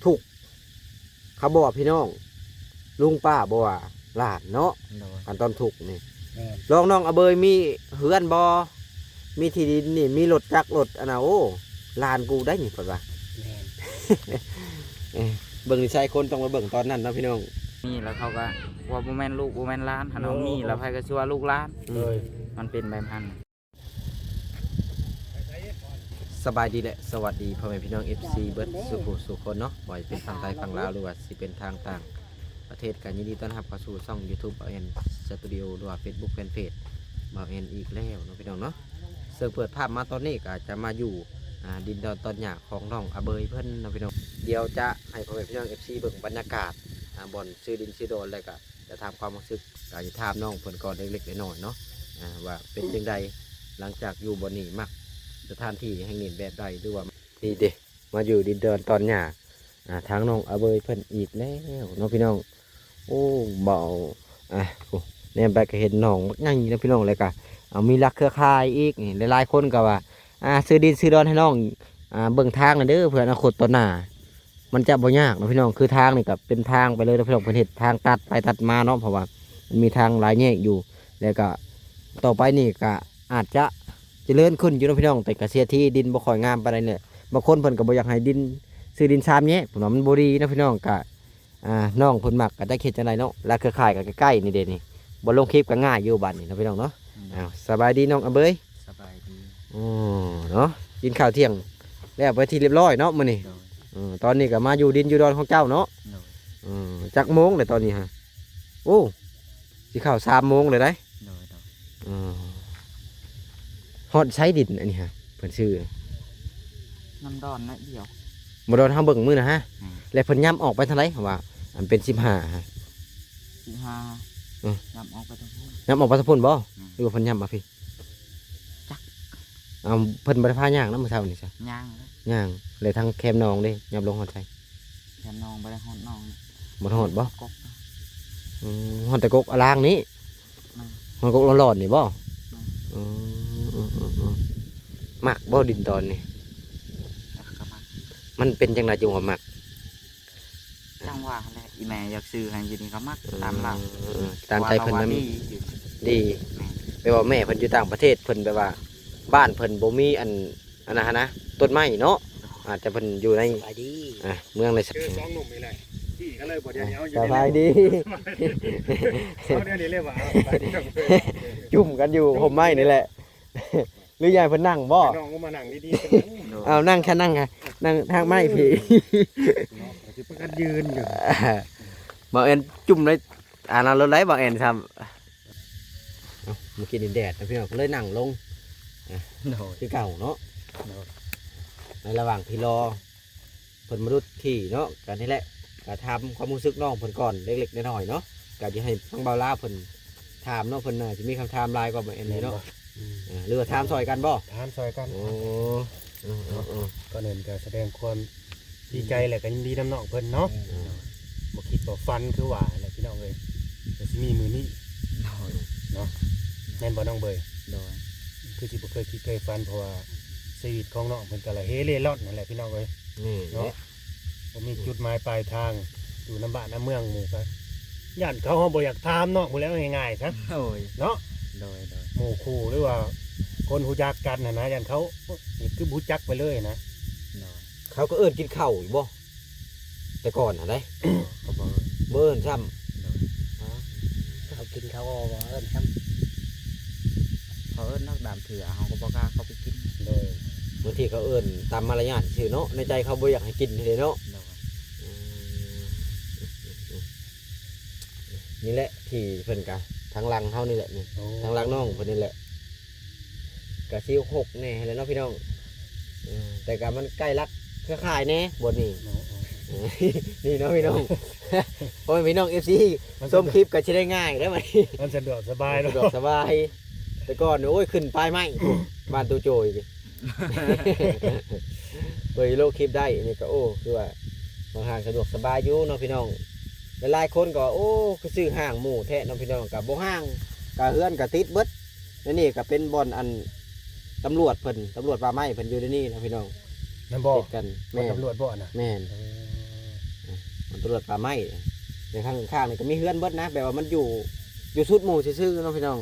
ທຸກ ເຂົາບໍ່ວ່າພີ່ນ້ອງ ລຸງປ້າບໍ່ວ່າຫຼານເນາະ ໂດຍ ຄັນຕອນທຸກນີ້ ແມ່ນ ລອງນ້ອງອະເບີຍມີເຮືອນບໍ່ ມີທີ່ດິນນີ້ ມີລົດຈັກລົດອັນນ່າ ໂອ້ ຫຼານກູໄດ໋ນີ້ ເພິ່ນວ່າ ແມ່ນ ເອີ ເບິ່ງນິໄສຄົນຕ້ອງມາເບິ່ງຕອນນັ້ນເນາະພີ່ນ້ອງ ມີແລ້ວເຂົາກໍວ່າບໍ່ແມ່ນລູກບໍ່ແມ່ນຫຼານ ຄັນເຮົາ ໂອ້ ມີແລ້ວໃຜກໍຊິວ່າລູກຫຼານ ອືມ ໂດຍ ມັນເປັນແບບນັ້ນ. ສະບາຍດີ ແລະ ສະຫວັດດີພໍ່ແມ່ພີ່ນ້ອງ ເອັຟຊີ ເບິດສູ່ຜູ້ສູ່ຄົນເນາະ ບໍ່ວ່າຈະເປັນຝັ່ງໄທຝັ່ງລາວ ຫຼືວ່າຊິເປັນທາງຕ່າງປະເທດ ກໍຍິນດີຕ້ອນຮັບເຂົ້າສູ່ຊ່ອງ YouTube ບ່າວແອນ Studio ຫຼືວ່າ Facebook Fanpage ບ່າວແອນອີກແລ້ວເນາະພີ່ນ້ອງເນາະ ເຊິ່ງເປີດພາບມາຕອນນີ້ກໍຈະມາຢູ່ ອ່າ ດິນດອນຕອນຫຍ້າຂອງນ້ອງອະເບີຍເພິ່ນເນາະພີ່ນ້ອງ ດຽວຈະໃຫ້ພໍ່ແມ່ພີ່ນ້ອງ ເອັຟຊີ ເບິ່ງບັນຍາກາດ ອ່າ ບ່ອນຊື້ດິນຊື້ດອນ ແລ້ວກໍ ຈະຖາມຄວາມຮູ້ສຶກ ກະຊິຖາມນ້ອງເພິ່ນກ່ອນເລັກໆນ້ອຍໆເນາະ ອ່າ ວ່າເປັນຈັ່ງໃດ ຫຼັງຈາກຢູ່ບ່ອນນີ້ ມັກສະຖານທີ່ແຫ່ງນີ້ແບບໃດ ຫຼືວ່າ ນີ້ເດ້ ມາຢູ່ດິນດອນຕອນຫຍ້າ ອ່າ ທາງນ້ອງອາເບີຍເພິ່ນອີກແລ້ວເນາະພີ່ນ້ອງ ໂອ້ ເບົາ ອ່າ ໂອ້ ແນມໄປກໍເຫັນໜອງບັກໃຫຍ່ເນາະພີ່ນ້ອງ ແລ້ວກະ ເອົາ ມີລັກເຄືອຂ່າຍອີກ ນີ້ ຫຼາຍໆຄົນກໍວ່າ ອ່າ ຊື້ດິນຊື້ດອນໃຫ້ນ້ອງ ອ່າ ເບິ່ງທາງແດ່ເດີ ເພື່ອອະນາຄົດຕໍ່ໜ້າ ມັນຈະບໍ່ຍາກເນາະພີ່ນ້ອງ ຄືທາງນີ້ກໍເປັນທາງໄປເລີຍເນາະພີ່ນ້ອງ ເພິ່ນເຮັດທາງຕັດໄປຕັດມາເນາະ ເພາະວ່າມັນມີທາງຫຼາຍແຍກຢູ່ ແລ້ວກໍຕໍ່ໄປນີ້ກໍອາດຈະຈະເລີນຂຶ້ນຢູ່ເນາະພີ່ນ້ອງ ແຕ່ກໍເສຍທີ່ດິນບໍ່ຄ່ອຍງາມປານໃດແຫຼະ ບາງຄົນເພິ່ນກໍບໍ່ຢາກໃຫ້ດິນ ຊື້ດິນສາມແຍກ ເພິ່ນວ່າມັນບໍ່ດີເນາະພີ່ນ້ອງ ກໍ ອ່າ ນ້ອງເພິ່ນມັກກໍຈັກເຮັດຈັ່ງໃດເນາະ ແລະເຄືອຂ່າຍກໍໃກ້ໆນີ້ເດ້ນີ້ ບໍ່ລົງຄລິບກໍງ່າຍຢູ່ບາດນີ້ເນາະພີ່ນ້ອງເນາະ ອືມ ອ້າວ ສະບາຍດີນ້ອງອາເບີຍ ສະບາຍດີ ອໍ ເນາະ ກິນຂ້າວທ່ຽງແລ້ວເປັນທີ່ຮຽບຮ້ອຍເນາະມື້ນີ້ ໂດຍ ເອີ ຕອນນີ້ກໍມາຢູ່ດິນຢູ່ດອນຂອງເຈົ້າເນາະ ໂດຍ ເອີ ຈັກໂມງແລ້ວຕອນນີ້ຮະ ໂອ້ ຊິເຂົ້າສາມໂມງແລ້ວໃດ໋ ໂດຍໆ ເອີ ຮອດໃສດິນອັນນີ້ຮະ ເພິ່ນຊື້ ນຳດອນໜ້ອຍດຽວ ບໍ່ດອນເຮົາເບິ່ງມື້ນະຮະ ອືມ ແລ້ວເພິ່ນຫຍ້ຳອອກໄປທາງໃດ ວ່າອັນເປັນສິບຫ້າຮະ ສິບຫ້າ ເອີ ຫຍ້ຳອອກໄປທາງພຸ້ນ ຫຍ້ຳອອກໄປທາງພຸ້ນບໍ່ ອືມ ຫຼືວ່າເພິ່ນຫຍ້ຳມາພີ້ ຈັກ ເອົາ ເພິ່ນບໍ່ໄດ້ພາຍ່າງນຳມື້ເຊົ້ານີ້ຊະ ຍ່າງເລີຍ ຍ່າງ ແລ້ວທາງແຄມໜອງເດ້ ຫຍ້ຳລົງຮອດໃສ ແຄມໜອງບໍ່ໄດ້ຮອດໜອງ ບໍ່ຮອດບໍ່ ກກ ອືມ ຮອດແຕ່ກົກອ່າງtaງນີ້ ແມ່ນ ຮອດກົກຫຼອດໆນີ້ບໍ່ ແມ່ນ ອືມ ອືມ ອືມ ອືມ ມັກບໍ່ດິນດອນນີ້ ມັກກໍມັກ ມັນເປັນຈັ່ງໃດຈຶ່ງວ່າມັກ ຈັ່ງວ່າຫັ້ນແຫຼະ ອີ່ແມ່ຢາກຊື້ໃຫ້ຢູ່ນີ້ກໍມັກ ເອີ ຕາມລາວ ເອີ ຕາມໃຈເພິ່ນ ວ່າລາວວ່າດີຢູ່ ດີ ແມ່ນ ແບບວ່າແມ່ເພິ່ນຢູ່ຕ່າງປະເທດ ເພິ່ນແບບວ່າ ບ້ານເພິ່ນບໍ່ມີອັນ ອັນນັ້ນຫັ້ນນະ ຕົ້ນໄມ້ເນາະ ອາດຈະເພິ່ນຢູ່ໃນ ສະບາຍດີ ອ່າ ເມືອງໃນ ເຈີສອງໜຸ່ມນີ້ແຫຼະ ຈີ້ກັນເລີຍບໍ່ ດຽວນີ້ເອົາຢູ່ ສະບາຍດີ ເອົາແນວນີ້ເລີຍວ່າ ເອົາສະບາຍດີ ຈຸ້ມກັນຢູ່ຮົ່ມໄມ້ນີ້ແຫຼະ ຫຼືຢາຍເພິ່ນນັ່ງບໍ່ ນ້ອງກໍມານັ່ງດີໆ ເອົານັ່ງຊະ ນັ່ງຊະ ນັ່ງທາງໄມ້ພີ້ ເນາະ ຊິປະກັນຢືນຢູ່ ບ່າວແອນຈຸ້ມໃນ ອັນນັ້ນໂລດໄດ໋ ບ່າວແອນຊ້ຳ ເອົ້າ ມື້ກີ້ນີ້ແດດນະພີ່ນ້ອງ ກໍເລີຍນັ່ງລົງ ໂດຍ ຄືເກົ່າເນາະ ໂດຍ ໃນລະຫວ່າງທີ່ລໍເພິ່ນມາດຸດຂີ້ເນາະ ກໍນີ້ແຫຼະ ກໍຖາມຄວາມຮູ້ສຶກນ້ອງເພິ່ນກ່ອນເລັກໆນ້ອຍໆເນາະ ກໍຈະໃຫ້ທາງບ່າວລາວເພິ່ນຖາມເນາະ ເພິ່ນໜ້າຈະມີຄຳຖາມຫຼາຍກວ່າບ່າວແອນນີ້ເນາະ ອືມ ເອີ ຫຼືວ່າຖາມຊ່ອຍກັນບໍ່ ຖາມຊ່ອຍກັນ ໂອ້ ເອີໆໆ ກ່ອນອື່ນກໍສະແດງຄວາມດີໃຈ ແລະກໍຍິນດີນຳນ້ອງເພິ່ນເນາະ ເອີ ບໍ່ຄິດບໍ່ຝັນຄືວ່າແຫຼະພີ່ນ້ອງເອີຍ ກໍຊິມີມື້ນີ້ ໂດຍ ເນາະ ແມ່ນບໍ່ນ້ອງເບີຍ ໂດຍ ຄືຊິບໍ່ເຄີຍຄິດເຄີຍຝັນ ເພາະວ່າຊີວິດຂອງນ້ອງເພິ່ນກໍລະເຮເລ່ລ່ອນຫັ້ນແຫຼະພີ່ນ້ອງເອີຍ ແມ່ນແຫຼະ ເນາະ ບໍ່ມີຈຸດໝາຍປາຍທາງ ຢູ່ນຳບ້ານນຳເມືອງ ໝູ່ກໍຢ້ານເຂົາ ເຮົາບໍ່ຢາກຖາມນ້ອງພຸ້ນແຫຼະ ເວົ້າງ່າຍໆຊະ ໂດຍ ເນາະ ໂດຍໆ ໝູ່ຄູ່ ຫຼືວ່າຄົນຮູ້ຈັກກັນຫັ້ນນະ ຢ້ານເຂົາ ເຮັດຄືບໍ່ຮູ້ຈັກໄປເລີຍນະ ໂດຍ ເຂົາກໍເອີ້ນກິນເຂົ້າຢູ່ບໍ່? ແຕ່ກ່ອນຫັ້ນເດ້ ເຂົາບໍ່ ບໍ່ເອີ້ນຊ້ຳ ໂດຍ ເຂົາກິນເຂົາກໍບໍ່ເອີ້ນຊ້ຳ ເຂົາເອີ້ນນອກດາມເທື່ອ ເຮົາກໍບໍ່ກ້າເຂົ້າໄປກິນ ໂດຍ ບາງທີເຂົາເອີ້ນຕາມມາລະຍາດຊື່ເນາະ ໃນໃຈເຂົາບໍ່ຢາກໃຫ້ກິນເດ້ເນາະ ໂດຍ ອືມ ນີ້ແຫຼະທີ່ເພິ່ນກະ ທາງຫຼັງເຮົານີ້ແຫຼະນີ້ ໂອ້ ທາງຫຼັງນ້ອງເພິ່ນນີ້ແຫຼະ ກະຊິຫົກແດ່ຫັ້ນແຫຼະເນາະພີ່ນ້ອງ ເອີ ແຕ່ກະມັນໃກ້ຫຼັກເຄືອຂ່າຍແດ່ບ່ອນນີ້ ໂອ້ ເອີ ນີ້ເນາະພີ່ນ້ອງ ພໍ່ແມ່ພີ່ນ້ອງ ເອັຟຊີ ມັນ ຊົມຄລິບກໍຊິໄດ້ງ່າຍເດ້ບັດນີ້ ມັນສະດວກສະບາຍເນາະ ສະດວກສະບາຍ ແຕ່ກ່ອນ ໂອ້ຍ ຂຶ້ນປາຍໄມ້ ບ້ານຕູ້ໂຈຍ ເປີດໂລຄລິບໄດ້ ອັນນີ້ກໍ ໂອ້ ຄືວ່າຂ້ອນຂ້າງສະດວກສະບາຍຢູ່ເນາະພີ່ນ້ອງ ຫຼາຍໆຄົນກໍວ່າ ໂອ້ ຄືຊື້ຫ້າງໝູ່ແທ້ເນາະພີ່ນ້ອງ ກໍບໍ່ຫ່າງ ກໍເຮືອນກໍຕິດເບິດ ໃນນີ້ກໍເປັນບ່ອນອັນຕຳຫຼວດເພິ່ນ ຕຳຫຼວດປ່າໄມ້ເພິ່ນຢູ່ໃນນີ້ເນາະພີ່ນ້ອງ ແມ່ນບໍ່? ຕິດກັນ ແມ່ນ ຕຳຫຼວດບໍ່ນະ? ແມ່ນ ເອີ ຕຳຫຼວດປ່າໄມ້ ແຕ່ທາງຂ້າງໆນີ້ກໍມີເຮືອນເບິດນະ ແບບວ່າມັນຢູ່ ຢູ່ສຸດໝູ່ຊື່ໆເນາະພີ່ນ້ອງ.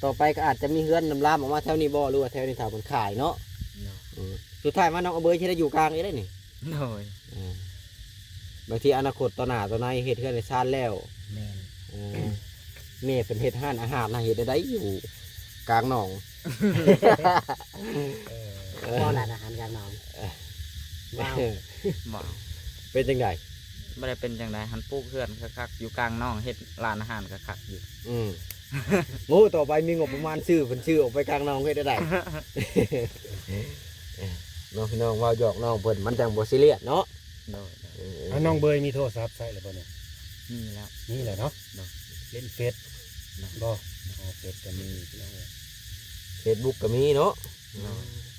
ຕໍ່ໄປກໍອາດຈະມີເຮືອນລາມໆອອກມາແຖວນີ້ບໍ່ ຫຼືວ່າແຖວນີ້ຖ້າເພິ່ນຂາຍເນາະ. ເນາະ ເອີ ສຸດທ້າຍມານ້ອງອາເບີຍຊິໄດ້ຢູ່ກາງອີກເດ້ນີ້. ໂດຍ ເອີ ບາງທີອະນາຄົດຕໍ່ໜ້າຕໍ່ໃນເຮັດເຮືອນເຮັດຊານແລ້ວ. ແມ່ນ ເອີ ແມ່ເພິ່ນເຮັດຮ້ານອາຫານນະ ເຮັດແນວໃດຢູ່ກາງໜອງ? ເອີ ເອີ ເວົ້າຮ້ານອາຫານກາງໜອງ. ເອີ ວ້າວ ເປັນຈັ່ງໃດ? ບໍ່ໄດ້ເປັນຈັ່ງໃດ ຫັ້ນປູກເຮືອນຄັກໆ ຢູ່ກາງໜອງ ເຮັດຮ້ານອາຫານຄັກໆຢູ່. ອືມ ໂອ້ ຕໍ່ໄປມີງົບປະມານຊື້ ເພິ່ນຊື້ອອກໄປກາງໜອງເຮັດແນວໃດ? ເນາະ ພີ່ນ້ອງ ເວົ້າຫຍອກນ້ອງເພິ່ນ ມັນຈັ່ງບໍ່ຊີຣຽສເນາະ. ໂດຍ ໂດຍ ເອີ ເອົາ ນ້ອງເບີຍມີໂທລະສັບໃຊ້ແລ້ວບໍ່ນີ້? ມີແລ້ວ ມີແລ້ວເນາະ. ໂດຍ ຫຼິ້ນເຟສ ໂດຍ ບໍ່? ອໍ ເຟສກໍມີພີ່ນ້ອງເອີຍ ເຟສບຸກກໍມີເນາະ. ໂດຍ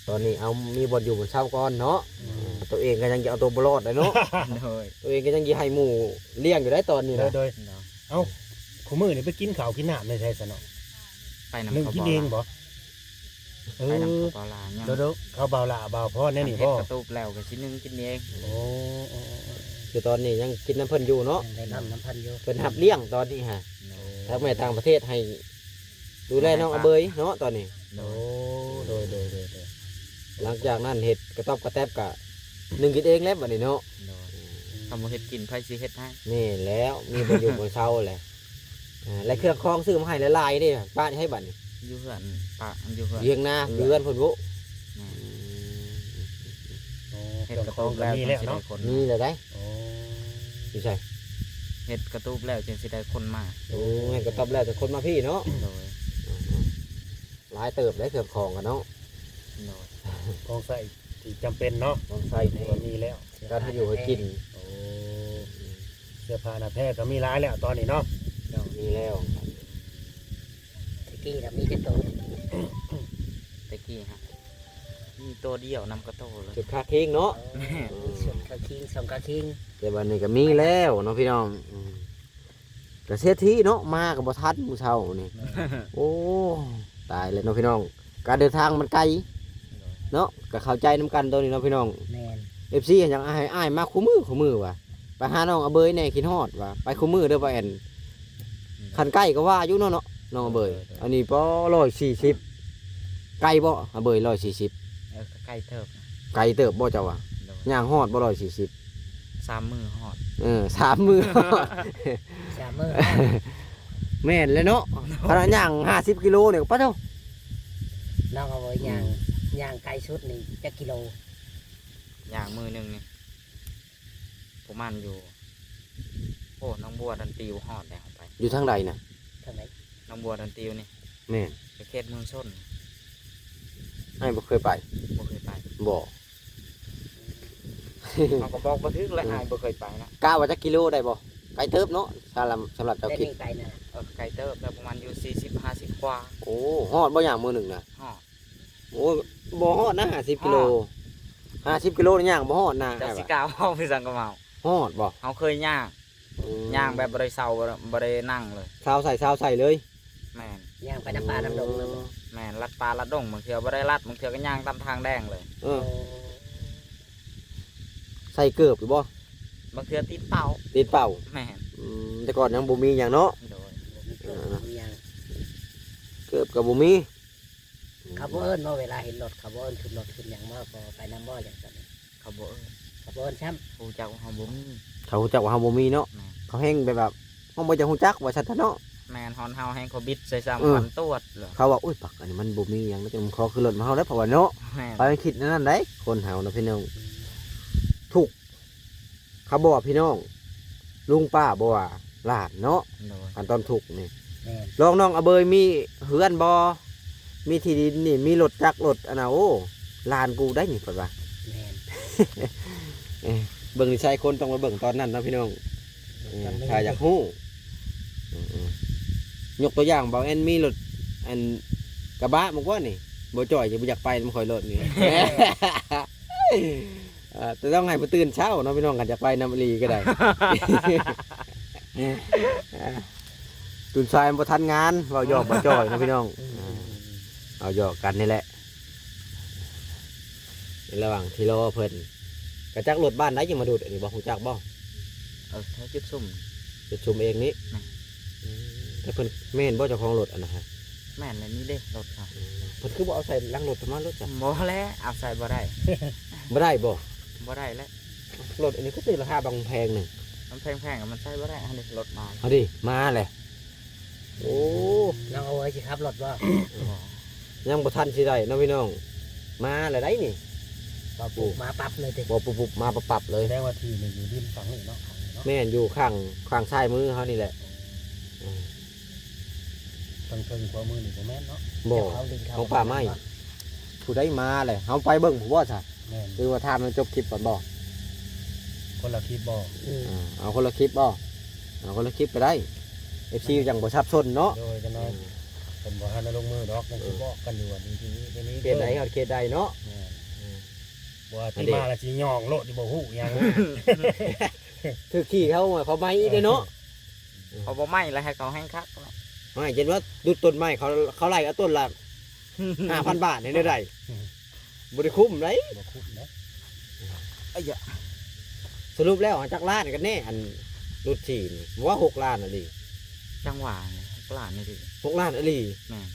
ຕອນນີ້ເອົາ ມີບ່ອນຢູ່ບ່ອນເຊົາກ່ອນເນາະ. ອືມ ເອີ ຕົວເອງກໍຍັງຈະເອົາຕົວບໍ່ລອດໄດ້ເນາະ. ໂດຍ ຕົວເອງກໍຍັງຊິໃຫ້ໝູ່ລ້ຽງຢູ່ໄດ໋ຕອນນີ້ນະ. ໂດຍ ໂດຍ ໂດຍ ເອົ້າ ຄູ່ມື້ນີ້ໄປກິນເຂົ້າກິນນ້ຳໃນໃສຊະເນາະ? ໄປນຳ ໜຶ່ງ ເຂົາ ກິນເອງບໍ່? ເອີ ໄປນຳເຂົາເບົາຫຼ້າຍັງ ໂດຍໆ ເຂົາເບົາຫຼ້າເບົາພອນແນວນີ້ບໍ່? ເຮັດກະຕູບແລ້ວກໍຊິໜຶ້ງກິນເອງ. ໂອ້ ໂອ້ ໂອ້ ໂອ້ ຄືຕອນນີ້ຍັງກິນນຳເພິ່ນຢູ່ເນາະ. ຍັງໄດ້ນຳນຳເພິ່ນຢູ່ ເພິ່ນຮັບລ້ຽງຕອນນີ້ຫາ. ໂດຍ ທາງແມ່ຕ່າງປະເທດໃຫ້ ດູແລນ້ອງອາເບີຍເນາະຕອນນີ້. ໂດຍ ໂອ້ ໂດຍ ໂດຍ ໂດຍ ໂດຍ ຫຼັງຈາກນັ້ນເຮັດກະຕອບກະແຕັບກະໜຶ້ງກິນເອງແລ້ວບັດນີ້ເນາະ. ໂດຍ ອືມ ຄັນບໍ່ເຮັດກິນໃຜຊິເຮັດໃຫ້? ແມ່ນແລ້ວ ມີບ່ອນຢູ່ບ່ອນເຊົາແຫຼະ. ເອີ ແລະເຄື່ອງຂອງຊື້ມາໃຫ້ຫຼາຍໆເດ້ ປະໃຫ້ບັດນີ້? ຢູ່ເຮືອນ ປະຢູ່ເຮືອນ ວຽງນາ ເຮືອນ ຢູ່ເຮືອນເພິ່ນພຸ້ນ. ແມ່ນ ອືມ ໂອ້ ເຮັດກະຕູບແລ້ວ ເຄື່ອງຂອງກໍມີແລ້ວເນາະ ຈັ່ງຊິໄດ້ຄົນ ມີແລ້ວໃດ໋. ໂອ້ ຢູ່ໃສ? ເຮັດກະຕູບແລ້ວຈຶ່ງຊິໄດ້ຄົນມາ. ໂອ້ ເຮັດກະຕອບແລ້ວຈັ່ງຄົນມາພີ້ເນາະ. ໂດຍ ອືມ ຫຼາຍເຕີບໄດ໋ເຄື່ອງຂອງກັນເນາະ. ໂດຍ ຂອງໃຊ້ທີ່ຈຳເປັນເນາະ ຂອງໃຊ້ທີ່ວ່າມີແລ້ວ ການໃຫ້ຢູ່ໃຫ້ກິນ. ໂອ້ ເສື້ອຜ້າໜ້າແພກໍມີຫຼາຍແລ້ວຕອນນີ້ເນາະ. ໂດຍ ມີແລ້ວ. ແຕ່ກີ້ລະມີຈັກໂຕ? ແຕ່ກີ້ຫະ ມີໂຕດຽວນຳກະໂຕເລີຍ ຊຸດຄາຄິງເນາະ. ໂອ້ ແມ່ນ ມີຊຸດຄາຄິງ ສອງຄາຄິງ ແຕ່ບັດນີ້ກໍມີແລ້ວເນາະພີ່ນ້ອງ. ອືມ ກະເສດຖີເນາະ ມາກໍບໍ່ທັນມື້ເຊົ້ານີ້. ແມ່ນ ໂອ້ ຕາຍແລ້ວເນາະພີ່ນ້ອງ ການເດີນທາງມັນໄກເນາະ ກໍເຂົ້າໃຈນຳກັນໂຕນີ້ເນາະພີ່ນ້ອງ. ແມ່ນ ເອັຟຊີ ຍັງໃຫ້ອ້າຍມາຄູ່ມື້ຄູ່ມື້ວ່າ ໄປຫານ້ອງອາເບີຍແດ່ ຄິດຮອດວ່າ ໄປຄູ່ມື້ເດີບໍ່ແອນ. ອືມ ຄັນໃກ້ກໍວ່າຢູ່ເນາະ ເນາະ ນ້ອງອາເບີຍ. ໂດຍ ໂດຍ ອັນນີ້ພໍຮ້ອຍສີ່ສິບ ໄກບໍ່ອາເບີຍ ຮ້ອຍສີ່ສິບ? ເອີ ກໍໄກເຕີບນະ. ໄກເຕີບບໍ່ເຈົ້າວ່າ? ໂດຍ ຍ່າງຮອດບໍ່ ຮ້ອຍສີ່ສິບ? ສາມມື້ຮອດ. ເອີ ສາມມື້ຮອດ ສາມມື້ຮອດ. ແມ່ນແລ້ວເນາະ ຂະໜາດຍ່າງຫ້າສິບກິໂລນີ້ ປະໂທ້. ນ້ອງເອົາໄວ້ຍ່າງ ອືມ ຍ່າງໄກສຸດນີ້ຈັກກິໂລ? ຍ່າງມື້ໜຶ່ງນີ້ປະມານຢູ່ ໂອ້ ໜອງບົວດອນຕິວຮອດແລ້ວ ໄປຢູ່ທາງໃດນະ? ທາງໃດ? ໜອງບົວດອນຕິວນີ້. ແມ່ນ ໄປເຂດເມືອງຊົນ. ອ້າຍບໍ່ເຄີຍໄປ. ບໍ່ເຄີຍໄປ. ບໍ່ ເຮົາກໍບອກບໍ່ຖືກແຫຼະ ອືມ ອ້າຍບໍ່ເຄີຍໄປນະ. ກະວ່າຈັກກິໂລໄດ້ບໍ່? ໄກເຕີບເນາະ ສຳລັບ ສຳລັບເຈົ້າຄິດ. ແຕ່ນີ້ໄປນະ ເອີ ໄກເຕີບ ແຕ່ປະມານຢູ່ສີ່ສິບ ຫ້າສິບກວ່າ. ໂອ້ ຮອດບໍ່ຍ່າງມື້ໜຶ່ງນະ? ຮອດ. ໂອ້ຍ ບໍ່ຮອດນະ ຫ້າສິບກິໂລ. ຮອດ ຫ້າສິບກິໂລນີ້ຍ່າງບໍ່ຮອດນະ. ເຈົ້າຊິກ້າເວົ້າຄືສັງກະເມົາ. ຮອດບໍ່? ເຮົາເຄີຍຍ່າງ ອືມ ຍ່າງແບບບໍ່ໄດ້ເຊົາ ບໍ່ໄດ້ ບໍ່ໄດ້ນັ່ງເລີຍ. ຊາວໃສ່ ຊາວໃສ່ເລີຍ. ແມ່ນ ຍ່າງໄປນຳປ່ານຳດົງເລີຍ. ແມ່ນ ລັດປ່າລັດດົງ ບາງເທື່ອບໍ່ໄດ້ລັດ ບາງເທື່ອກໍຍ່າງຕາມທາງແດງເລີຍ. ເອີ ໂອ້ ໃສ່ເກີບຢູ່ບໍ່? ບາງເທື່ອຕິດເປົ້າ. ຕິດເປົ້າ. ແມ່ນ ອືມ ແຕ່ກ່ອນຍັງບໍ່ມີຫຍັງເນາະ. ໂດຍ ບໍ່ມີເກີບ ເອີ ບໍ່ມີຫຍັງ ເກີບກໍບໍ່ມີ. ເຂົາບໍ່ເອີ້ນບໍ່ ເວລາເຫັນລົດ ເຂົາບໍ່ເອີ້ນຂຶ້ນລົດຂຶ້ນຫຍັງບໍ່ ບໍ່ໄປນຳບໍ່ ຫຍັງຊັ້ນ? ເຂົາບໍ່ເອີ້ນ ເຂົາບໍ່ເອີ້ນຊ້ຳ. ຮູ້ຈັກວ່າເຮົາບໍ່ມີ ເຂົາຮູ້ຈັກວ່າເຮົາບໍ່ມີເນາະ. ແມ່ນ ເຂົາແຮ່ງແບບວ່າ ເຮົາບໍ່ຢາກຮູ້ຈັກວ່າຊັ້ນເຖາະເນາະ. ແມ່ນ ຮອນເຮົາແຮ່ງເຂົາບິດໃສ່ຊ້ຳ. ເອີ ຄວັນຕວດເລີຍ ເຂົາວ່າ ໂອ້ຍ ບັກອັນນີ້ມັນບໍ່ມີຫຍັງ ມັນຈະມາຂໍຂຶ້ນລົດມາເຮົາໄດ້ ເຂົາວ່າເນາະ. ແມ່ນ ໄປຄິດແນວນັ້ນໄດ໋ ຄົນເຮົານະພີ່ນ້ອງ. ອືມ ທຸກ ເຂົາບໍ່ວ່າພີ່ນ້ອງ ລຸງປ້າບໍ່ວ່າຫຼານເນາະ. ໂດຍ ອັນຕອນທຸກນີ້. ແມ່ນ ລອງນ້ອງອາເບີຍມີເຮືອນບໍ່ ມີທີ່ດິນນີ້ ມີລົດຈັກລົດອັນນ່າ ໂອ້ ຫຼານກູໄດ໋ນີ້ ເພິ່ນວ່າ. ແມ່ນ ເອີ ເບິ່ງນິໄສຄົນຕ້ອງມາເບິ່ງຕອນນັ້ນເນາະພີ່ນ້ອງ. ເອີ ຕອນນີ້ ຖ້າຢາກຮູ້ ເອີ ເອີ ຍົກຕົວຢ່າງ ບ່າວແອນມີລົດ ອັນ ກະບະມາກວ່ານີ້ ບໍ່ຈ່ອຍຈະບໍ່ຢາກໄປນຳຂ້ອຍໂລດນີ້. ເອີ ແຕ່ຕ້ອງໃຫ້ເພິ່ນຕື່ນເຊົ້າເນາະພີ່ນ້ອງ ຄັນຢາກໄປນຳອີ່ຫຼີກໍໄດ້. ຕື່ນສາຍມັນບໍ່ທັນງານ ເວົ້າຫຍອກບໍ່ຈ່ອຍເນາະພີ່ນ້ອງ. ອືມ ເອີ ເວົ້າຫຍອກກັນນີ້ແຫຼະ ໃນລະຫວ່າງທີ່ລໍເພິ່ນ. ກະຈັກລົດບ້ານໃດຈຶ່ງມາດູດອັນນີ້ບໍ່ ຮູ້ຈັກບໍ່? ເອີ ໃຫ້ຈຸດສຸມ ຈຸດສຸມເອງນີ້. ແມ່ນ. ອືມ ແຕ່ເພິ່ນແມ່ນບໍ່ເຈົ້າຂອງລົດອັນນັ້ນຮະ? ແມ່ນແຫຼະ ນີ້ເດ້ລົດເຮົາ. ອືມ ເພິ່ນຄືບໍ່ເອົາໃສ່ຫຼັງລົດເພິ່ນມາໂລດຊະ? ບໍ່ແຫຼະ ເອົາໃສ່ບໍ່ໄດ້. ບໍ່ໄດ້ບໍ່? ບໍ່ໄດ້ແຫຼະ. ລົດອັນນີ້ຄືຊື້ລາຄາບາງແພງໜຶ່ງ ມັນແພງໆ ມັນໃຊ້ບໍ່ໄດ້. ອັນນີ້ລົດມາ ເອົາດິ ມາແຫຼະ. ໂອ້ ນ້ອງເອົາໄວ້ຊິຂັບລົດບໍ່? ຍັງບໍ່ທັນຊິໄດ້ເນາະພີ່ນ້ອງ ມາແລ້ວໄດ໋ນີ້. ເວົ້າປຸບມາປັບເລີຍຕິ? ເວົ້າປຸບໆ ມາປັບໆເລີຍ. ແສດງວ່າທີ່ນີ້ຢູ່ດິນຝັ່ງນີ້ເນາະ ຝັ່ງນີ້ເນາະ. ແມ່ນ ຢູ່ຂ້າງ ຂ້າງຊ້າຍມືເຮົານີ້ແຫຼະ. ເອີ ເທິງໆ ຂວາມືນີ້ບໍ່ແມ່ນເນາະ? ບໍ່ ເຈົ້າເອົາດິນເຂົາ ຂອງປ່າໄມ້. ຜູ້ໃດມາແຫຼະ ເຮົາໄປເບິ່ງຜູ້ບໍ່ຊະ? ແມ່ນ. ຫຼືວ່າຖາມໃຫ້ຈົບຄລິບກ່ອນບໍ່? ຄົນລະຄລິບບໍ່? ອືມ ອ່າ ເອົາຄົນລະຄລິບບໍ່? ເອົາຄົນລະຄລິບກໍໄດ້ ເອັຟຊີຈັ່ງບໍ່ສັບສົນເນາະ. ໂດຍ ຈັກໜ້ອຍ ອືມ ເພິ່ນບໍ່ທັນໄດ້ລົງມືດອກ ຍັງຊິບອກກັນຢູ່ວ່ານີ້ທີ່ນີ້ທີ່ນີ້ ເຂດໃດຮອດເຂດໃດເນາະ. ແມ່ນ. ອືມ ບໍ່ວ່າ ອັນ ທີ່ ເດ້ ມາແລ້ວຊິຍ່ອງໂລດ ຊິບໍ່ຮູ້ຫຍັງ. ຖືກຂີ່ເຂົາ ເຂົາໄໝອີກເດ້ເນາະ. ເຂົາບໍ່ໄໝແລ້ວ ໃຫ້ເຂົາແຮ່ງຄັກແລ້ວ ໄໝຈົນວ່າດຸດຕົ້ນໄມ້ ເຂົາ ເຂົາໄລ່ເອົາຕົ້ນລະຫ້າພັນບາດ ເຮັດແນວໃດ? ບໍ່ໄດ້ຄຸ້ມໃດ໋ ບໍ່ຄຸ້ມເດ້. ອາຍະ ສະຫຼຸບແລ້ວຈັກລ້ານກັນແນ່ ອັນດຸດຂີ້ນີ້ ວ່າຫົກລ້ານອີ່ຫຼີ. ຈັ່ງຫວາ ຫົກລ້ານອີ່ຫຼີ. ຫົກລ້ານອີ່ຫຼີ? ແມ່ນ.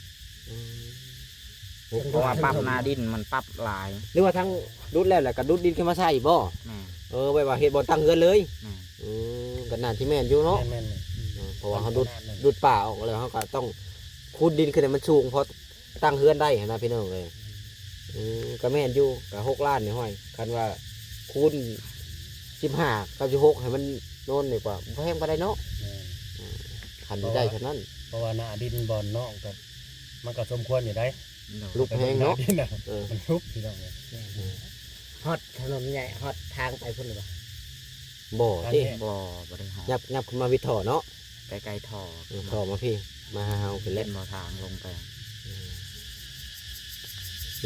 ອືມ ເພາະວ່າປັບໜ້າດິນມັນປັບຫຼາຍ. ຫຼືວ່າທັງດຸດແລ້ວ ແລ້ວກໍດຸດດິນຂຶ້ນມາໃສ່ບໍ່? ແມ່ນ. ເອີ ແບບວ່າເຮັດບ່ອນຕັ້ງເຮືອນເລີຍ. ແມ່ນ. ອືມ ກໍໜ້າຊິແມ່ນຢູ່ເນາະ. ແມ່ນໆ ອືມ ເພາະວ່າເຮົາດຸດ ດຸດປ່າອອກແລ້ວ ເຮົາກໍຕ້ອງຂຸດດິນຂຶ້ນໃຫ້ມັນສູງ ພໍ ຕັ້ງເຮືອນໄດ້ຫັ້ນນະພີ່ນ້ອງເອີຍ. ອືມ ກໍແມ່ນຢູ່ ກໍຫົກລ້ານນີ້ ຫ້ອຍ ຄັນວ່າຄູນສິບຫ້າກັບສິບຫົກ ໃຫ້ມັນໂນນນີ້ກວ່າ ບໍ່ແພງປານໃດເນາະ. ແມ່ນ. ອືມ ຄັນຊິໄດ້ເທົ່ານັ້ນ ເພາະວ່າໜ້າດິນບ່ອນນ້ອງກໍ ມັນກໍສົມຄວນຢູ່ໃດ໋. ໂດຍ ຫຼຸບແຮງເນາະ. ເອີ ມັນຫຼຸບພີ່ນ້ອງເອີຍ. ແມ່ນ. ອືມ ຮອດຖະໜົນໃຫຍ່ ຮອດທາງໄປພຸ້ນຫຼືບໍ່? ບໍ່ຕິ ບໍ່ ບໍ່ໄດ້ຮອດ. ຫຍັບ ຫຍັບຂຶ້ນມາວິດທໍ່ເນາະ ໃກ້ໆທໍ່. ເອີ ທໍ່ມາພີ້ ມາຫາເຮົາພີ້ແຫຼະ. ເຫັນບໍ່ທາງລົງໄປ? ອືມ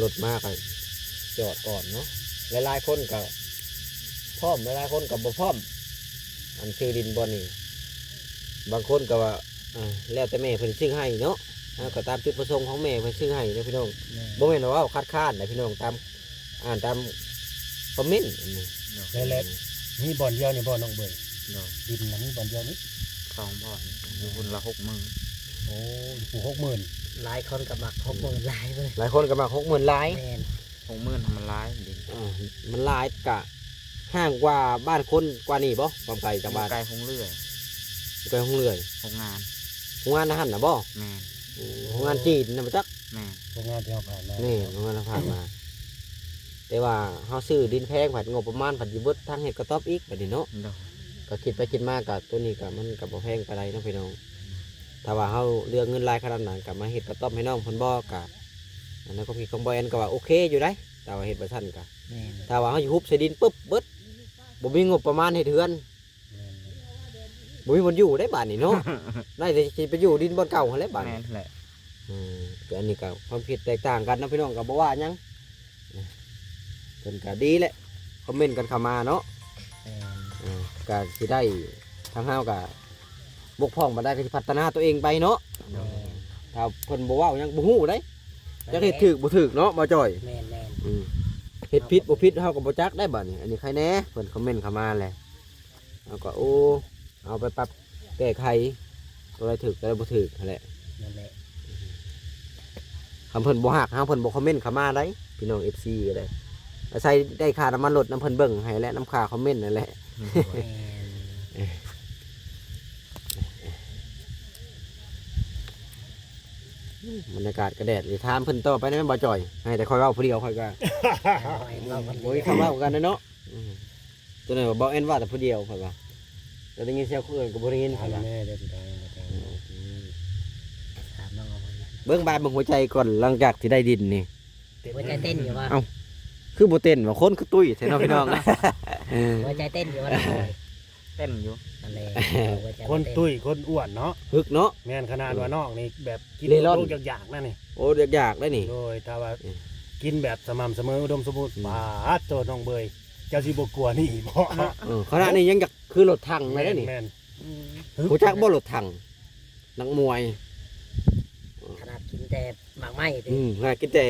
ລົດມາກໍຈອດກ່ອນເນາະ. ຫຼາຍໆຄົນກໍພ້ອມ ຫຼາຍໆຄົນກໍບໍ່ພ້ອມ ອັນຊື້ດິນບ່ອນນີ້. ບາງຄົນກໍວ່າ ເອີ ແລ້ວແຕ່ແມ່ເພິ່ນຊື້ໃຫ້ເນາະ. ເຮົາກໍຕາມຈຸດປະສົງຂອງແມ່ເພິ່ນຊື້ໃຫ້ເນາະພີ່ນ້ອງ. ແມ່ນ. ບໍ່ແມ່ນວ່າເວົ້າຄັດຄ້ານໃດພີ່ນ້ອງ ຕາມ ອ່ານຕາມຄອມເມັນ. ໂດຍ ແລ້ວ ແລ້ວມີບ່ອນດຽວນີ້ບໍ່ນ້ອງເບີຍ? ໂດຍ ດິນນະມີບ່ອນດຽວນີ້ ສອງບ່ອນ ຢູ່ພຸ້ນລະຫົກໝື່ນ. ໂອ້ ຢູ່ພຸ້ນຫົກໝື່ນ. ຫຼາຍຄົນກໍມັກຫົກໝື່ນຫຼາຍເວີຍ. ຫຼາຍຄົນກໍມັກຫົກໝື່ນຫຼາຍ. ແມ່ນ ຫົກໝື່ນມັນຫຼາຍດິນ. ເອີ ມັນຫຼາຍກະຫ່າງກວ່າບ້ານຄົນກວ່ານີ້ບໍ່? ຄວາມໄກຈາກບ້ານ ຢູ່ໃກ້ໂຮງເລື່ອຍ. ຢູ່ໃກ້ໂຮງເລື່ອຍ ໂຮງງານ ໂຮງງານຫັ້ນນະບໍ່? ແມ່ນ. ໂອ້ ໂຮງງານຈີນນະບໍ່ຈັກ. ແມ່ນ ໂຮງງານທີ່ເຮົາຜ່ານມາ. ແມ່ນ ໂຮງງານເຮົາຜ່ານມາ. ແຕ່ວ່າເຮົາຊື້ດິນແພງ ພັດງົບປະມານພັດຊິເບິດທາງເຮັດກະຕອບອີກບາດນີ້ເນາະ. ໂດຍ ກໍຄິດໄປຄິດມາກໍໂຕນີ້ກໍມັນກໍບໍ່ແພງປານໃດເນາະພີ່ນ້ອງ. ຖ້າວ່າເຮົາເຫຼືອເງິນຫຼາຍຂະໜາດນັ້ນ ກໍມາເຮັດກະຕອບໃຫ້ນ້ອງເພິ່ນບໍ່ ກໍ ໃນຄວາມຄິດຂອງບ່າວແອນກໍວ່າໂອເຄຢູ່ໃດ໋ ແຕ່ວ່າເຮັດວ່າຊັ້ນກໍ. ແມ່ນ. ຖ້າວ່າເຮົາຢູ່ຮຸບໃສ່ດິນປຶບເບິດ ບໍ່ມີງົບປະມານເຮັດເຮືອນ ແມ່ນໆ ບໍ່ມີບ່ອນຢູ່ໄດ໋ບາດນີ້ເນາະ. ໄດ້ແຕ່ຊິໄປຢູ່ດິນບ່ອນເກົ່າຫັ້ນແຫຼະບາດນີ້. ແມ່ນແຫຼະ. ອືມ ກໍອັນນີ້ກໍຄວາມຄິດແຕກຕ່າງກັນເນາະພີ່ນ້ອງ ກໍບໍ່ວ່າຫຍັງ. ເພິ່ນກໍດີແຫຼະ ຄອມເມັນກັນເຂົ້າມາເນາະ. ແມ່ນ. ເອີ ກໍຊິໄດ້ ທາງເຮົາກໍບົກຜ່ອງປານໃດກໍຊິພັດທະນາຕົວເອງໄປເນາະ. ໂດຍ. ຖ້າເພິ່ນບໍ່ເວົ້າຫຍັງບໍ່ຮູ້ເດ້ ຈັກເຮັດຖືກບໍ່ຖືກເນາະ ບ່າວຈ່ອຍ. ແມ່ນໆ. ອືມ ເຮັດຜິດບໍ່ຜິດເຮົາກໍບໍ່ຈັກໄດ້ບາດນີ້. ອັນນີ້ໃຄແດ່ ເພິ່ນຄອມເມັນເຂົ້າມາແຫຼະ ເຮົາກໍ ໂອ້ ເອົາໄປປັບແກ້ໄຂ ຕົວໃດຖືກ ຕົວໃດບໍ່ຖືກຫັ້ນແຫຼະ. ນັ້ນແຫຼະ. ຄັນເພິ່ນບໍ່ຮັກເຮົາ ເພິ່ນບໍ່ຄອມເມັນເຂົ້າມາໄດ໋ ພີ່ນ້ອງເອັຟຊີກໍໄດ້. ອາໄສໄດ້ຄ່ານ້ຳມັນລົດນຳເພິ່ນເບິ່ງໃຫ້ແຫຼະ ນຳຄ່າຄອມເມັນນັ້ນແຫຼະ. ແມ່ນ. ບັນຍາກາດກະແດດ ຊິຖາມເພິ່ນຕໍ່ໄປນະແມ່ນບໍ່ຈ່ອຍ ໃຫ້ແຕ່ຂ້ອຍເວົ້າຜູ້ດຽວ ຂ້ອຍກໍ ເວົ້າ ບໍ່ມີຄຳເວົ້າກັນເນາະ. ອືມ ຕົວນັ້ນວ່າບໍ່ແມ່ນວ່າແຕ່ຜູ້ດຽວ ຂ້ອຍວ່າ ແຕ່ໄດ້ຍິນສຽງຄົນອື່ນກໍບໍ່ໄດ້ຍິນ ຂ້ອຍວ່າ. ຖາມແນ່ເດີ ຊິຖາມ ອືມ ຖາມນ້ອງເອົາໄວ້ ເບິ່ງບາດເບິ່ງຫົວໃຈກ່ອນ ຫຼັງຈາກທີ່ໄດ້ດິນນີ້ ຫົວໃຈເຕັ້ນຢູ່ບໍ່? ເອົ້າ ຄືບໍ່ເຕັ້ນວະ ຄົນຄືຕຸ້ຍແທ້ເນາະ ພີ່ນ້ອງ. ຫົວໃຈເຕັ້ນຢູ່ບໍ່? ເຕັ້ນຢູ່ ນັ້ນແຫຼະ ຫົວໃຈ ຄົນຕຸ້ຍ ເຕັ້ນ ຄົນອ້ວນເນາະ ຮຶກເນາະ. ແມ່ນ ຂະໜາດວ່າ ອືມ ນ້ອງນີ້ແບບກິນ ເລ່ລ່ອນ ຢາກໆ ນັ້ນນີ້. ໂອ້ ຢາກໆ ໄດ໋ນີ້. ໂດຍ ຖ້າວ່າ ອືມ ກິນແບບສະໝ່ຳສະເໝີ ອຸດົມສົມບູນ ອືມ ປາດໂທ້ ນ້ອງເບີຍ ເຈົ້າຊິບໍ່ກົວໜີບໍ່? ເອີ ຂະໜາດນີ້ຍັງຢາກຄືລົດຖັງເລີຍເດ້ນີ້. ແມ່ນໆ. ອືມ ຮູ້ຈັກບໍ່ລົດຖັງ ນັກມວຍ? ຂະໜາດກິນແຕ່ໝາກໄມ້ຕິ. ອືມ ຂະໜາດກິນແຕ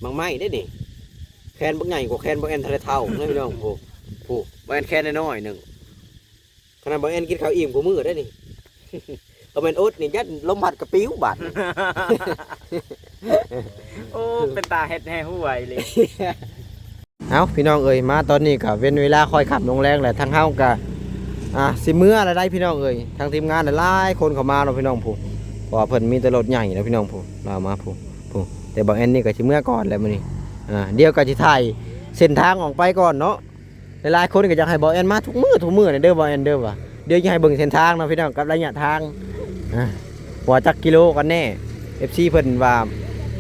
່ໝາກໄມ້ເດ້ນີ້ ແຂນບັກໃຫຍ່ກວ່າແຂນບໍ່ແອນທະເລເທົາເນາະ ພີ່ນ້ອງ. ຜູ້ ຜູ້ ບໍ່ແອນແຂນນ້ອຍໆໜຶ່ງ. ຂະໜາດບໍ່ແອນກິນເຂົ້າອີ່ມຄູ່ມື້ໄດ໋ນີ້ ບໍ່ແມ່ນອົດນີ້ ຢ້ານລົມພັດກະປິວບາດນີ້. ໂອ້ ເປັນຕາເຮັດແຮ່ຫວຍເລີຍ. ເອົ້າ ພີ່ນ້ອງເອີຍ ມາຕອນນີ້ກະເປັນເວລາຄ່ອຍຄ່ຳລົງແລງແລ້ວ ທາງເຮົາກະ ອ່າ ຊິເມືອແລ້ວໄດ໋ພີ່ນ້ອງເອີຍ. ທາງທີມງານຫຼາຍໆຄົນເຂົ້າມາເນາະພີ່ນ້ອງຜູ້ ເພາະວ່າເພິ່ນມີແຕ່ລົດໃຫຍ່ເນາະພີ່ນ້ອງຜູ້ ລາວມາຜູ້ ຜູ້ ແຕ່ບ່າວແອນນີ້ກະຊິເມືອກ່ອນແລ້ວມື້ນີ້. ອ່າ ດຽວກະຊິຖ່າຍເສັ້ນທາງອອກໄປກ່ອນເນາະ. ຫຼາຍໆຄົນກໍຢາກໃຫ້ບ່າວແອນມາທຸກມື້ ທຸກມື້ນີ້ເດີ ບ່າວແອນເດີວ່າ. ດຽວຈະໃຫ້ເບິ່ງເສັ້ນທາງເນາະພີ່ນ້ອງ ກັບໄລຍະທາງ ອ່າ ວ່າຈັກກິໂລກັນແນ່. ເອັຟຊີ ເພິ່ນວ່າ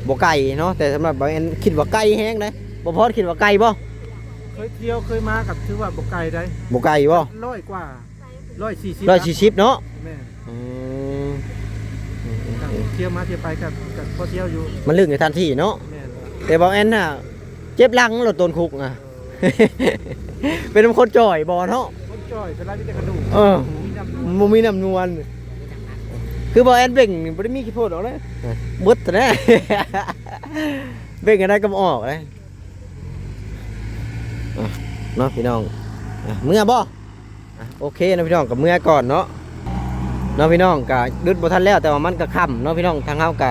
ບໍ່ໄກເນາະ ແຕ່ສຳລັບບ່າວແອນຄິດວ່າໄກແຮງເດ້. ບໍ່ພອດຄິດວ່າໄກບໍ່? ເຄີຍທ່ຽວເຄີຍມາກໍຖືວ່າບໍ່ໄກໄດ໋. ບໍ່ໄກບໍ່? ຮ້ອຍກວ່າ ຮ້ອຍສີ່ສິບ ຮ້ອຍສີ່ສິບເນາະ. ແມ່ນ. ອືມ ທ່ຽວມາທ່ຽວໄປກໍ ກໍພໍທ່ຽວຢູ່ ມັນລຶກໃນທັນທີເນາະ. ແມ່ນ. ແຕ່ບ່າວແອນນະ ເຈັບຫຼັງລົດໂຕນຄຸກນະ ເອີ ເປັນນຳຄົນຈ່ອຍບໍ່ເນາະ? ຄົນຈ່ອຍສ່ວນຫຼາຍມີແຕ່ກະດູກ ເອີ ບໍ່ມີນ້ຳນວນ ບໍ່ມີນ້ຳນວນ. ຄືບ່າວແອນເບັ່ງນີ້ບໍ່ໄດ້ມີຂີ້ໂພດອອກເດ້ ເບິດແທ້ ເບັ່ງອັນໃດກໍບໍ່ອອກເດ້. ອ່ະ ເນາະພີ່ນ້ອງ ອ່ະ ເມືອບໍ່? ອ່ະ ໂອເຄເນາະພີ່ນ້ອງ ກໍເມືອກ່ອນເນາະ ເນາະພີ່ນ້ອງ. ກໍດຸດບໍ່ທັນແລ້ວ ແຕ່ວ່າມັນກໍຄ່ຳເນາະພີ່ນ້ອງ. ທາງເຮົາກໍ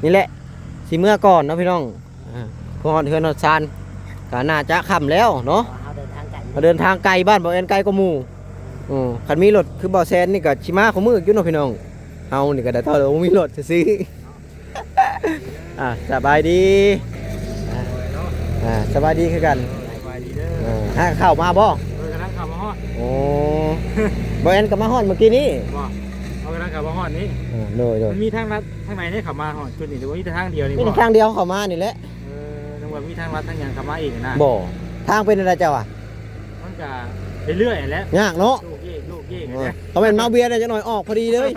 ນີ້ແຫຼະ ຊິເມືອກ່ອນເນາະພີ່ນ້ອງ. ອ່າ ເພື່ອຮອດເຮືອນຮອດຊານ ກໍໜ້າຈະຄ່ຳແລ້ວເນາະ. ເຮົາເດີນທາງໄກ ເຮົາເດີນທາງໄກ ບ້ານບ່າວແອນໄກກວ່າໝູ່. ເອີ ຄັນມີລົດຄືບ່າວແຊນນີ້ກໍຊິມາຄູ່ມື້ຢູ່ເນາະພີ່ນ້ອງ. ເຮົານີ້ກໍໄດ້ເທົ່າບໍ່ມີລົດຊື່ໆ. ອ່າ ສະບາຍດີ ອ່າ ສະບາຍດີຄືກັນ. ສະບາຍດີເດີ. ເອີ ຫາເຂົ້າມາບໍ່? ເອີ ກຳລັງເຂົ້າມາຮອດ. ໂອ້ ບ່າວແອນກໍມາຮອດມື້ກີ້ນີ້. ບໍ່ ເຮົາກຳລັງເຂົ້າມາຮອດນີ້. ເອີ ໂດຍໆ ມັນມີທາງລັດທາງໃນເດ້ເຂົ້າມາຮອດຈຸດນີ້ ຫຼືວ່າມີແຕ່ທາງດຽວນີ້? ມີແຕ່ທາງດຽວເຂົ້າມານີ້ແຫຼະ. ເອີ ນຶກວ່າມີທາງລັດທາງຫຍັງເຂົ້າມາອີກນະ. ບໍ່ ທາງເປັນແນວໃດເຈົ້າວ່າ? ມັນກະເລື້ອຍໆແຫຼະ ຍາກເນາະ. ໂຍກເຢກໂຍກເຢກ. ເອີ ເຂົາແມ່ນມາເວຍໄດ້ຈັກໜ່ອຍອອກພໍດີເລີຍ.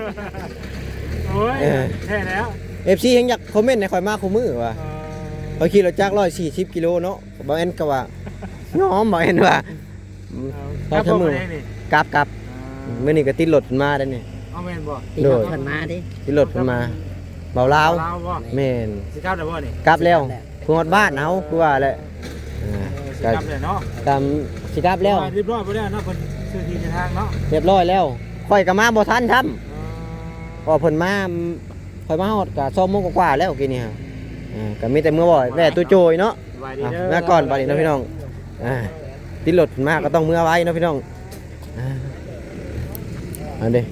ໂອ້ຍ ເອີ ແທ້ແລ້ວ ເອັຟຊີ ແຮ່ງຢາກຄອມເມັນໃຫ້ຂ້ອຍມາຄູ່ມື້ວ່າ. ເອີ ຂ້ອຍຂີ່ລົດຈັກຮ້ອຍສີ່ສິບກິໂລເນາະ ບ່າວແອນກໍວ່າຍອມ ບ່າວແອນວ່າ. ເອີ ກັບບໍ່ມື້ນີ້? ກັບ ກັບ. ອ່າ ມື້ນີ້ກໍຕິດລົດເພິ່ນມາໄດ໋ນີ້. ເອົາແມ່ນບໍ່? ຕິດລົດເພິ່ນມາເດ້. ຕິດລົດເພິ່ນມາ ບ່າວລາວ. ບ່າວລາວບໍ່? ແມ່ນ. ຊິກັບແລ້ວບໍ່ນີ້? ກັບແລ້ວ ຄືຮອດບ້ານເຮົາ ຄືວ່າແຫຼະ. ອ່າ ເອີ ຊິກັບແລ້ວເນາະ. ກໍຊິກັບແລ້ວ ຮຽບຮ້ອຍບໍ່ແລ້ວເນາະ ເພິ່ນຊື້ທີ່ໃນທາງເນາະ. ຮຽບຮ້ອຍແລ້ວ ຂ້ອຍກໍມາບໍ່ທັນຊ້ຳ. ເອີ ເພາະເພິ່ນມາ ຂ້ອຍມາຮອດກໍສອງໂມງກວ່າໆແລ້ວກີ້ນີ້. ອ່າ ກໍມີແຕ່ເມືອບໍ່ ແວ່ຕູ້ໂຈຍເນາະ. ສະບາຍດີເດີ. ອ່າ ເມືອກ່ອນບາດນີ້ເນາະພີ່ນ້ອງ. ອ່າ ຕິດລົດມາກໍຕ້ອງເມືອໄວເນາະພີ່ນ້ອງ. ອ່າ ອັນນີ້